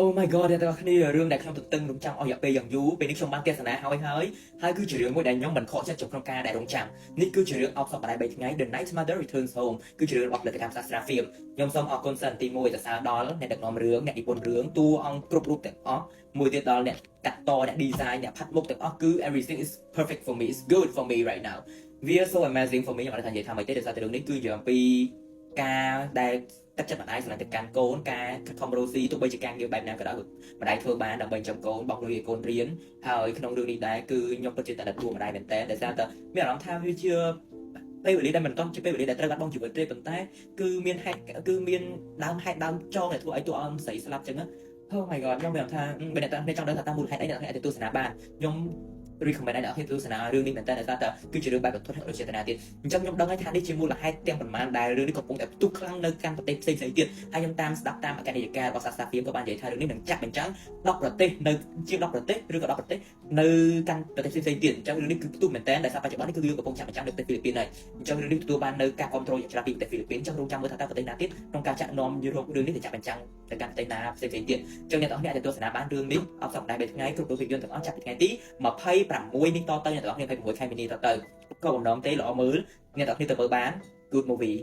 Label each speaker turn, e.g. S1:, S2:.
S1: Oh my God អ្នកទាំងអស់គ្នារឿងដែលខ្ញុំទន្ទឹងរង់ចាំអស់រយៈពេលយ៉ាងយូរពេលនេះខ្ញុំបានទស្សនាហើយហើយហើយគឺជារឿងមួយដែលខ្ញុំមិនខកចិត្តចំក្នុងការដែលរង់ចាំនេះគឺជារឿងឱបសពម្ដាយ3ថ្ងៃ The Night Mother Returns Home គឺជារឿងរបស់ផលិតកម្មសាស្ត្រា Film ខ្ញុំសូមអរគុណសិនទី1សរសើរដល់អ្នកដឹកនាំរឿងអ្នកនិពន្ធរឿងតួអង្គគ្រប់រូបទាំងអស់មួយទៀតដល់អ្នកកាត់តអ្នក design អ្នកផាត់មុខទាំងអស់គឺ everything is perfect for me, is good for me right now. វា so amazing for me. ខ្ញុំអត់ថានិយាយថាម៉េចទេដោយសារតែរឿងនេះគឺនិយាយអំពីការដែលទឹកចិត្តម្ដាយស្រឡាញ់ទៅកាន់កូនការខិតខំរកស៊ីទោះបីជាការងារបែបណាក៏ដោយម្ដាយធ្វើបានដើម្បីចិញ្ចឹមកូនបង់លុយឲ្យកូនរៀនហើយក្នុងរឿងនេះដែរគឺខ្ញុំពិតជាតែតួម្ដាយមែនតើដោយសារតែមានអារម្មណ៍ថាវាជាពេលវេលាដែលមិនទាន់ជាពេលវេលាដែលត្រូវបាត់បង់ជីវិតទេប៉ុន្តែគឺមានហេតុគឺមានដើមហេតុដើមចងដែលធ្វើឲ្យតួអង្គស្រីស្លាប់ចឹងណា Oh my God ខ្ញុំមានអារម្មណ៍ថាបើអ្នកទាំងគ្នាចង់ដឹងថាតាមមូលហេតុអីអ្នកទាំងគ្នាអាចទៅទស្សនាបានខ្ញុំ recommend ឲ្យអ្នកនរទស្សនារឿងនេះមែនតើដោយសារតែគឺជារឿងបែបបន្ថយដូចចេតនាទៀតអញ្ចឹងខ្ញុំដឹងហើយថានេះជាមូលហេតុទាំងប៉ុន្មានដែលរឿងនេះកំពុងតែផ្ទុះខ្លាំងនៅកាន់ប្រទេសផ្សេងៗទៀតហើយខ្ញុំតាមស្ដាប់តាមអគ្គនាយិការបស់សាស្ត្រាហ្វៀមក៏បាននិយាយថារឿងនេះនឹងចាក់បញ្ចាំង10ប្រទេសនៅជាង10ប្រទេសឬក៏10ប្រទេសនៅកាន់ប្រទេសផ្សេងៗទៀតអញ្ចឹងរឿងនេះគឺផ្ទុះមែនតើដោយសារបច្ចុប្បន្ននេះគឺយើងកំពុងចាក់បញ្ចាំងនៅប្រទេសហ្វីលីពីនហើយអញ្ចឹងរឿងនេះទទួលបាននៅការគ្រប់គ្រងយ៉ាងច្រើនពីប្រទេសហ្វីលីពីនអញ្ចឹងរងចាំមើលថាតើប្រទេសណាទៀតក្នុងការចាក់នាំយកររឿងនេះទៅចាក់បញ្ចាំងទៅកាន់ប្រទេសណាផ្សេងៗទៀតអញ្ចឹងអ្នកទាំងអស់គ្នាអាចទស្សនាបានរឿងនេះឱបសពម្ដាយ3ថ្ងៃគ្រប់រូបភាពយន្តទាំងអស់ចាប់ពីថ្ងៃទី26នេះតទៅអ្នកទាំងអស់គ្នា26ខែមីនាតទៅក៏បំណងទេល្អមើលអ្នកទាំងអស់គ្នាទៅមើលបាន good movie.